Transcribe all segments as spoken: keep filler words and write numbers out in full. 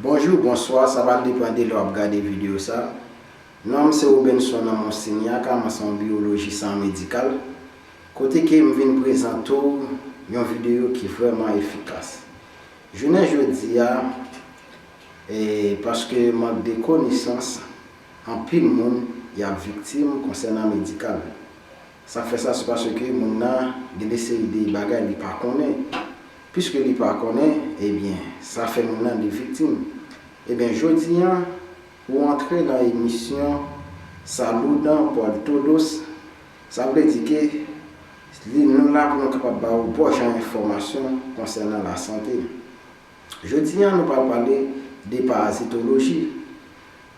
Bonjou, bonswa, sa va depann de lè w ap gade videyo sa. Non m se Robenson nan Monsignac, mwen se yon biwolojis an medikal. Kote ke m vin prezante w yon videyo ki vrèman efikas. Jounen jodi a, e, paske mank de konesans, anpil moun y ap viktim konsènan medikal. Sa fè sa, se paske moun nan gen de seri de bagay li pa konnen. Piske li pa konnen, ebyen, sa fè moun nan li viktim. Ebyen, jodi a, ou antre nan emisyon Saludan por Todos. Sa vle di ke li, nou la pou nou kapab ba ou bon jan enfòmasyon konsènan lasante. Jodi a, nou pral pale de parazitoloji.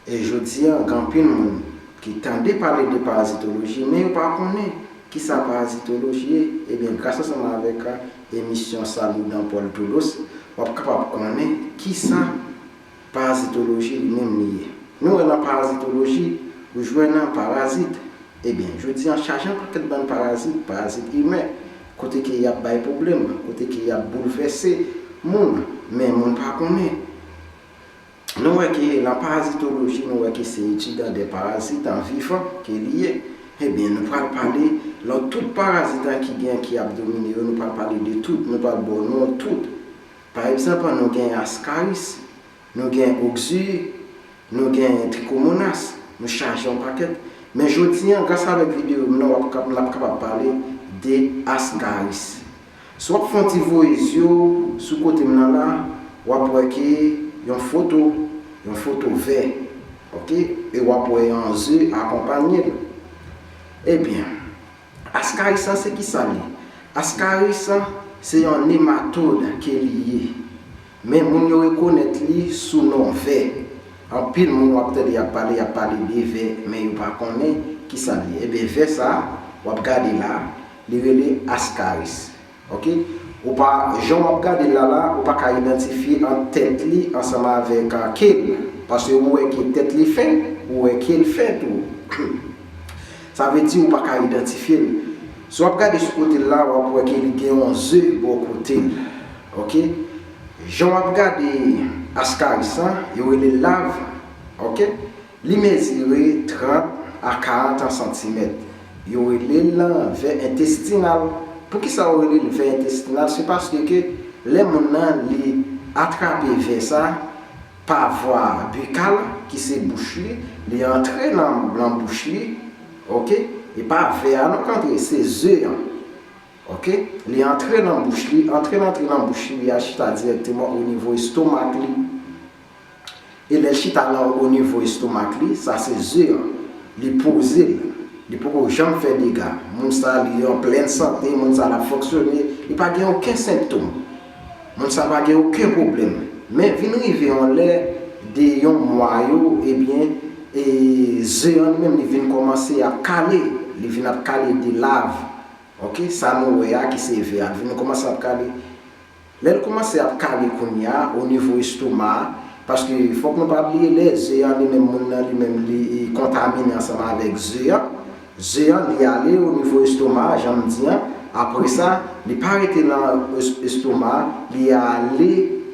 E jodi a, gen anpil moun ki tande pale de parazitoloji, men yo pa konnen kisa parazitoloji ye. Ebyen, gras ansanm avèk, a, emisyon Saludan por Todos, w ap kapab konnen kisa parazitoloji li menm li ye. Nou wè nan parazitoloji, ou jwenn nan parazit. Ebyen, jodi a, chaje yon pakèt bann parazit, parazit imen, kote ke y ap bay pwoblèm, kote ke y ap boulvèse moun, men moun pa konnen. Nou wè ke nan parazitoloji, nou wè ke se etid de parazit an vivan ke li ye. Ebyen, nou pral pale lòt tout parazit an ki gen, ki ap domine yo, nou pral pale de tout, nou pral ba w non tout. Pa egzanp, nou gen askaris, nou gen ogzir, nou gen trikomonas, nou chaje yon pakèt. Men jodi a, gras avèk videyo m nan, w ap kap-, n ap kapab pale de askaris. Si w ap fè yon ti voye zye w sou kote m nan la, w ap wè ke yon foto, yon foto vè, oke? E w ap wè yon ze akonpanye l. Ebyen, askaris lan se kisa li? Askaris lan se yon nematod ke li ye. Men moun yo rekonèt li sou non vè. Anpil moun w ap tande y ap pale, y ap pale de vè, men yo pa konnen kisa li ye. Ebyen, vè sa a, w ap gade la, li rele askaris. Oke? Ou pa, jan w ap gade l la la, ou pa ka idantifye ant tèt li ansanm avèk, a, ke l. Paske ou wè ke tèt li fen, ou wè ke l fen tou. Sa vle di ou pa ka idantifye l. Si w ap gade sou kote l la, w ap wè ke li gen yon ze bò kote l. Oke? Jan w ap gade askaris lan, yo rele l lav. Oke? Li mezire trant a karant santimèt. Yo rele l vè entestinal. Poukisa yo rele l vè entestinal? Se paske ke lè moun nan li atrape vè sa pa vwa bikal, ki se bouch li, li antre nan, nan bouch li, oke? E pa vè a non k antre, se ze an. Oke? Li antre nan bouch li, antre l antre nan bouch li, li al chita dirèkteman o nivo estomak li. E lè l chita la o nivo estomak li, sa se ze an. Li poze l. Li poko janm fè dega. Moun sa, li an plèn sante, moun sa, l ap fonksyone, li pa gen okenn senptòm. Moun sa pa gen okenn pwoblèm. Men vin rive yon lè, de yon mwa yo, ebyen, e ze an li menm, li vin kòmanse ap kale. Li vin ap kale de lav. Oke, sa nou wè a ki se vè a, li vin kòmanse ap kale. Lè l kòmanse ap kale kounye a, o nivo estoma a, paske fòk nou pa bliye lè ze an li menm, moun nan li menm, li kontamine ansanm avèk ze an. Ze an, li ale o nivo estoma a, jan m di an. Apre sa, li pa rete nan es-, estoma a, li ale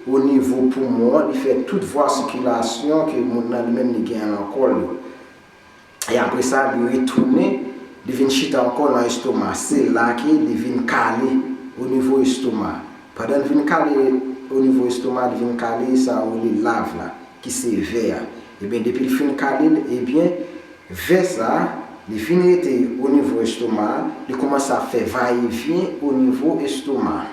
o nivo poumon an, li fè tout vwa sikilasyon ke moun nan li menm li genyen nan kò l yo. E apre sa, li retounen, li vin chita ankò nan estoma. Se la ke li vin kale o nivo estoma. Pandan l vin kale o nivo estoma, li vin kale sa yo rele lav la, ki se vè a. Ebyen, depi l fin kale l, ebyen, vè sa a, li fin rete o nivo estoma a, li kòmanse ap fè vayevyen o nivo estoma a.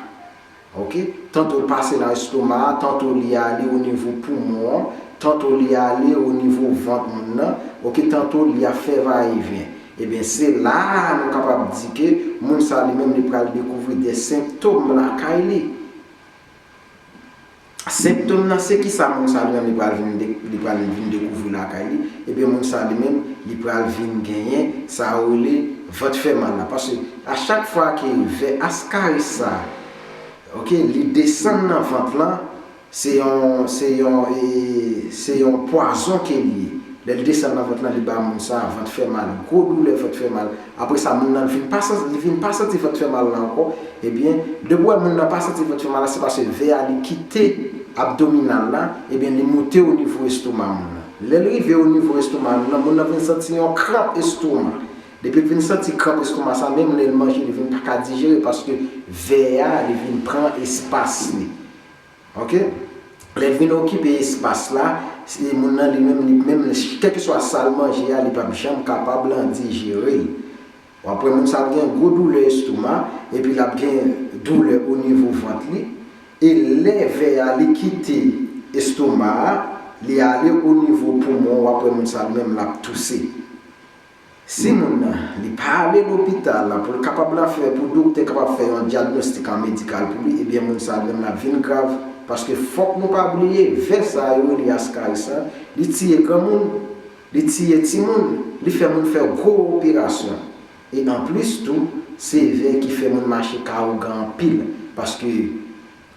Oke? Tanto l pase nan estoma a, tanto li ale o nivo poumon an, tanto li ale o nivo vant moun nan, oke, tanto li ap fè vayevyen. Ebyen, se la a nou kapab di ke moun sa li menm li pral dekouvri de senptòm lakay li. Senptòm nan se kisa moun sa li menm li pral vin de-, li pral vin dekouvri lakay li? Ebyen, moun sa li menm li pral vin genyen sa yo rele vant fè mal la. Paske a chak fwa ke vè askaris sa, oke, li desann nan vant lan, se yon, se yon, e, se yon pwazon ke li ye. Lè l desann nan vant lan, li ba moun sa a vant fè mal, gwo doulè, vant fè mal. Apre sa, moun nan vin pa santi, li vin pa santi vant fè mal la ankò. Ebyen, depi w wè moun nan pa santi vant fè mal la, se paske vè a li kite abdominal la, ebyen, li moute o nivo estoma moun nan. Lè l rive o nivo estoma moun nan, moun nan vin santi yon kranp estoma. Depi l vin santi kranp estoma sa, menm lè l manje, li vin pa ka dijere paske vè a, li vin pran espas li. Ok? Lè l vin okipe espas la, se moun nan li menm, li menm, kèlkeswa sa l manje a, li p ap janm kapab lan dijere l. W ap wè moun sa ap gen gwo doulè estoma, epi l ap gen doulè o nivo vant li. E lè vè a li kite estoma a, li ale o nivo poumon, w ap wè moun sa li menm l ap touse. Si moun nan, li pa ale lopital la pou l kapab la fè, pou doktè kapab fè yon dyagnostik an medikal pou li, ebyen moun sa menm la vin grav. Paske fòk nou pa bliye, vè sa yo rele askaris lan, li tiye granmoun, li tiye timoun, li fè moun fè gwo operasyon. E anplis tou, se vè ki fè moun mache ka ougan anpil. Paske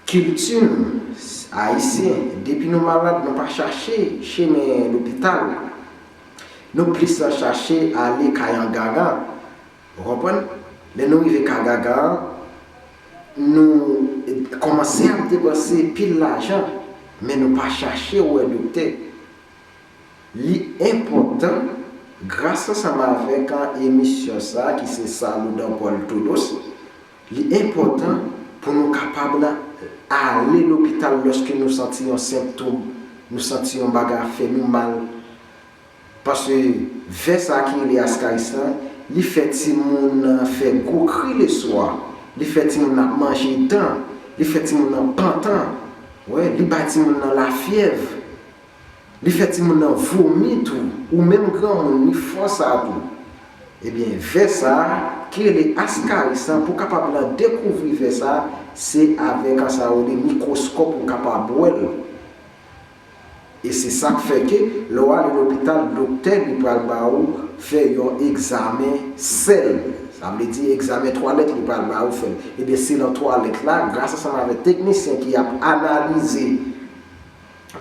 kilti nou, Ayisyen, depi nou malad, nou pa chache chemen lopital. Nou plis chache ale kay an gangan. Ou konprann? Lè nou rive kay gangan, nou kòmanse ap depanse pil lajan, men nou pa chache wè doktè. Li enpòtan, gras ansanm avèk emisyon sa a ki se Saludan por Todos, li enpòtan pou nou kapab ale lopital lòske nou santi yon senptòm, nou santi yon bagay ap fè nou mal. Paske vè sa a ki rele askaris lan, li fè timoun nan fè gwo kri leswa, li fè timoun nan ap manje dan, li fè timoun nan pantan, wè, li bay timoun nan lafyèv. Li fè timoun nan vomi tou, ou menm granmoun, li fè sa tou. Ebyen, vè sa a, ki rele askaris lan, pou kapab lan dekouvri vè sa a, se avèk sa yo rele mikwoskòp ou kapab wè l. E se sa k fè ke, lè w ale lopital, doktè li pral ba ou fè yon egzamen sèl. Sa vle di egzamen twalèt li pral ba ou fè l. Ebyen, se nan twalèt la, gras ansanm avèk teknisyen ki ap analize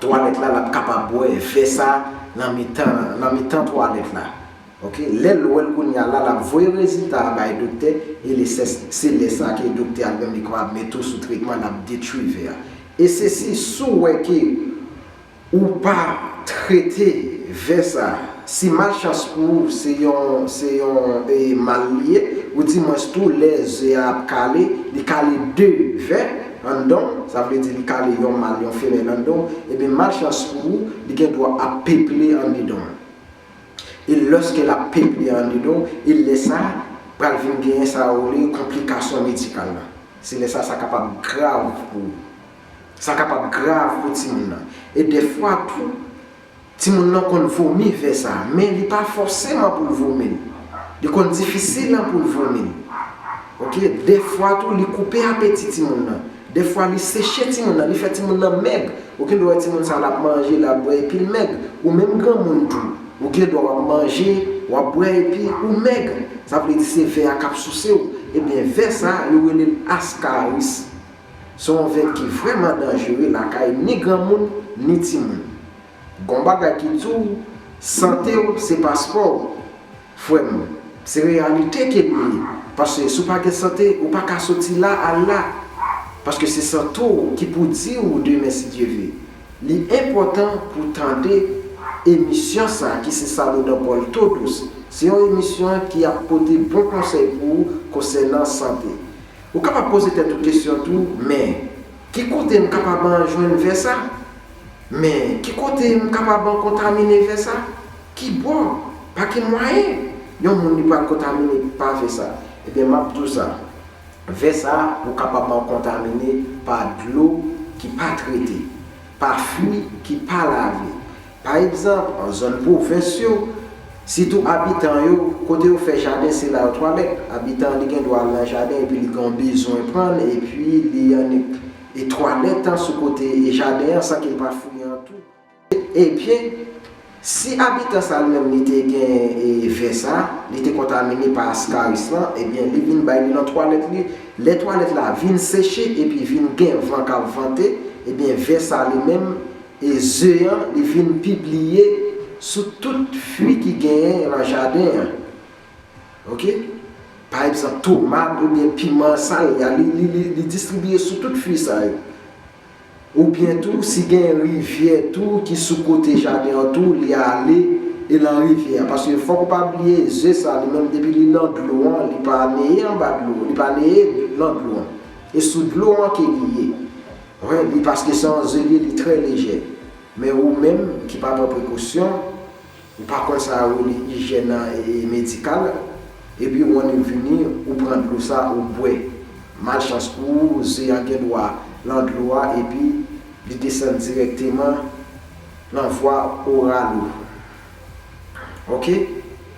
twalèt la, l ap kapab wè vè sa nan mitan, nan mitan twalèt la. Ok, lè l wè l kounye a la, l ap voye rezilta a bay doktè, e lè se, se lè sa ke doktè a li menm li kapab mete w sou tretman, l ap detwi vè a. E se si, si w wè ke ou pa trete vè sa, si malchans pou ou, se yon, se yon e, mal li ye, ou di mwens tou, lè ze a ap kale, li kale de vè anndan w, sa vle di li kale yon mal, yon femèl anndan w, ebyen malchans pou ou, li gen dwa ap peple andedan w. E lòske l ap peple andedan w, e lè sa a, pral vin genyen sa yo rele konplikasyon medikal la. Se lè sa a, sa kapab grav pou ou. Sa kapab grav pou timoun nan. E dèfwa tou, timoun nan konn vomi vè sa a, men li pa fòseman pou l vomi l. Li konn difisil pou l vomi l. Ok, dèfwa tou, li koupe apeti timoun nan. Dèfwa, li seche timoun nan, li fè timoun nan mèg. Ou gen dwa wè timoun sa l ap manje, l ap bwè, epi l mèg. Ou menm granmoun tou, ou gen dwa w ap manje, w ap bwè, epi ou mèg. Sa vle di se vè a k ap souse w. Ebyen, vè sa, yo rele l askaris. Se yon vè ki vrèman danjere lakay ni granmoun, ni timoun. Gon bagay ki di w, sante w se paspò w, frè m. Se reyalite ke l ye. Paske si w pa gen sante, ou pa ka soti la, al la. Paske se sante w ki pou di w demen, si Dye vle. Li enpòtan pou w tande emisyon sa a ki se Saludan por Todos. Se yon emisyon ki ap pote bon konsèy pou ou konsènan sante. Ou kapab poze tèt ou kesyon tou, men ki kote m kapab an jwenn vè sa? Men ki kote m kapab an kontamine vè sa? Ki bò? Pa ki mwayen yon moun li pral kontamine pa vè sa? Ebyen, m ap di w sa. Vè sa, ou kapab an kontamine pa dlo ki pa trete, pa fwi ki pa lave. Pa egzanp, an zòn pwovens yo, sitou abitan yo, kote yo fè jaden, se la yo twalèt. Abitan an, li gen dwa al nan jaden epi li gen yon bezwen pran l, epi li annik e twalèt an sou kote e jaden an san ke l pa fouye an tou. Ebyen, si abitan sa li menm li te gen e, vè sa, li te kontamine pa askaris lan, ebyen, li vin bay li nan twalèt li. Lè twalèt la vin seche epi vin gen van k ap vante, ebyen, vè sa li menm, e ze an, li vin pibliye sou tout fwi ki genyen nan jaden an. Oke? Pa egzanp, tomat oubyen piman, sa l ye a, li, li, li, li distribiye sou tout fwi sa yo. Oubyen tou, si gen rivyè tou ki sou kote jaden an tou, li ale e lan rivyè a. Paske fòk ou pa bliye, ze sa, li menm, depi li lan dlo an, li pa neye anba dlo, li pa neye lan dlo an. E sou dlo an ke li ye. Wi, li, paske se yon ze li ye, li trè lejè. Men ou menm ki pa pran prekosyon, ou pa konn sa yo rele ijyèn, e, e, medikal, epi ou annik vini, ou pran dlo sa, ou bwè. Malchans pou ou, ze a gen dwa lan dlo a, epi li desann dirèkteman lan vwa oral ou. Oke?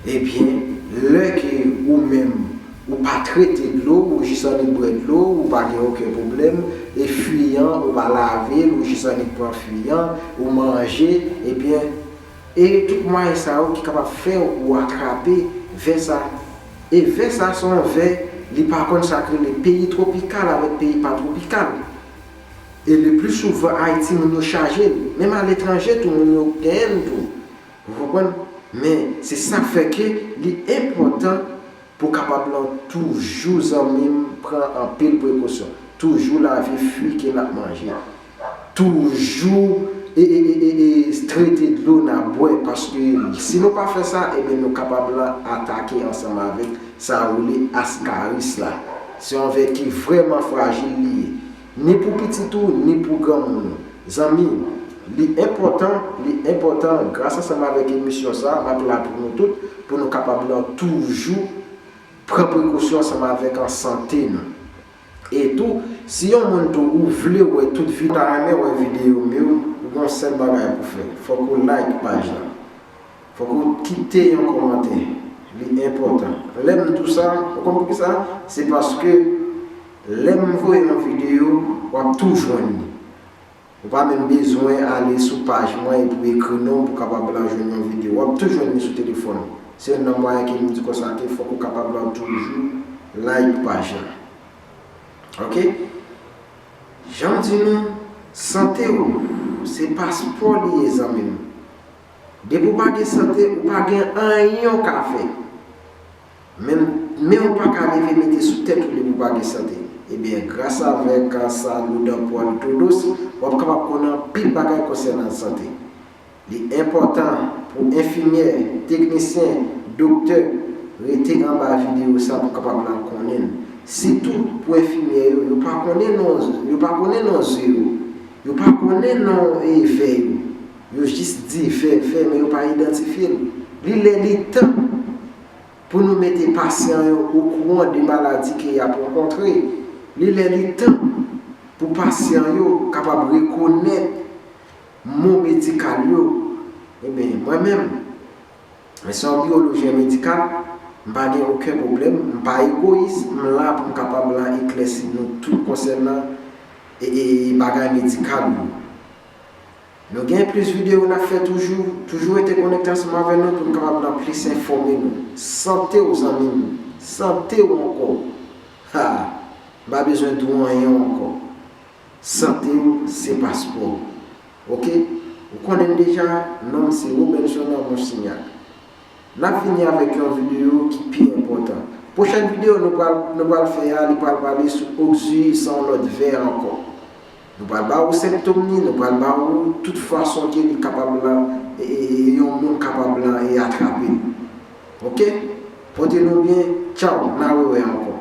Ebyen, lè ke ou menm, ou pa trete dlo, ou jis annik bwè dlo, ou pa gen okenn pwoblèm, e fwi an, ou pa lave l, ou jis annik pran fwi an, ou manje, ebyen, e tout mwayen sa yo ki kapab fè ou atrape vè sa. E vè sa se yon vè, li pa konn sa k rele peyi twopikal avèk peyi pa twopikal. E le pli souvan, Ayiti, moun yo chaje l. Menm aletranje tou, moun yo genyen l tou. Ou konprann? Men, se sa k fè ke li enpòtan pou kapab lan toujou, zanmi m, pran anpil prekosyon. Toujou lave fwi ke n ap manje. Toujou e, e, e, e, e, trete dlo n ap bwè, paske si nou pa fè sa, ebyen, nou kapab lan atake ansanm avèk sa yo rele askaris la. Se yon vè ki vrèman frajil li ye. Ni pou pitit ou, ni pou granmoun ou. Zanmi, li enpòtan, li enpòtan, gras ansanm avèk emisyon sa, m ap la pou nou tout, pou nou kapab lan toujou pran prekosyon ansanm avèk an sante nou. E tou, si yon moun tou ou vle wè tout vi-, ta renmen wè videyo m yo, ou gen yon sèl bagay pou fè. Fòk ou like paj la. Fòk ou kite yon kòmantè. Li enpòtan. Lè m di w sa, ou konn poukisa? Se paske lè m voye yon videyo, w ap tou jwenn li. Ou pa menm bezwen ale sou paj mwen epi w ekri non w pou kapab lan jwenn yon videyo. W ap tou jwenn li sou telefòn ou. Se youn nan mwayen ke m di konsa ke fòk ou kapab lan toujou like paj la. Oke? Jan m di nou, sante w, se paspò li ye, zanmi m. Depi w pa gen sante, ou pa gen anyen w ka fè. Men, men w pa ka leve mete sou tèt ou depi w pa gen sante. Ebyen, gras avèk sa, Loudan Paul Todos, w ap kapab konnen anpil bagay konsènan sante. Li enpòtan pou enfimyè, teknisyen, doktè rete anba videyo sa pou kapab lan konnen l. Sitou pou enfimyè yo, yo pa konnen non, yo pa konnen non ze yo. Yo pa konnen non, e, vè yo. Yo jis di vè, vè, men yo pa idantifye l. Li lè, li tan pou nou mete pasyan yo okouran de maladi ke y ap rankontre. Li lè, li tan pou pasyan yo kapab rekonèt mo medikal yo. Ebyen, mwen menm, mwen se yon biwolojyen medikal, m pa gen okenn pwoblèm, m pa egoyis, m la pou m kapab lan eklèsi nou tout konsènan, e, e, e bagay medikal yo. Nou gen plis videyo n ap fè toujou. Toujou rete konekte ansanm avè nou pou n kapab lan plis enfòme nou. Sante w, zanmi m. Sante w ankò. Ha! M pa bezwen di w anyen ankò. Sante w se paspò w. Oke? Ou konnen m deja, non m se Robinson Monsignac. N ap vini avèk yon videyo ki pi enpòtan. Pwochèn videyo nou pral, nou pral fè a, li pral pale sou oxyus, se yon lòt vè ankò. Nou pral ba ou senptòm li, nou pral ba ou tout fason ke li kapab lan, e, e, e, yon moun kapab lan e atrape l. Oke? Pote nou byen, tchaw, n a rewè ankò.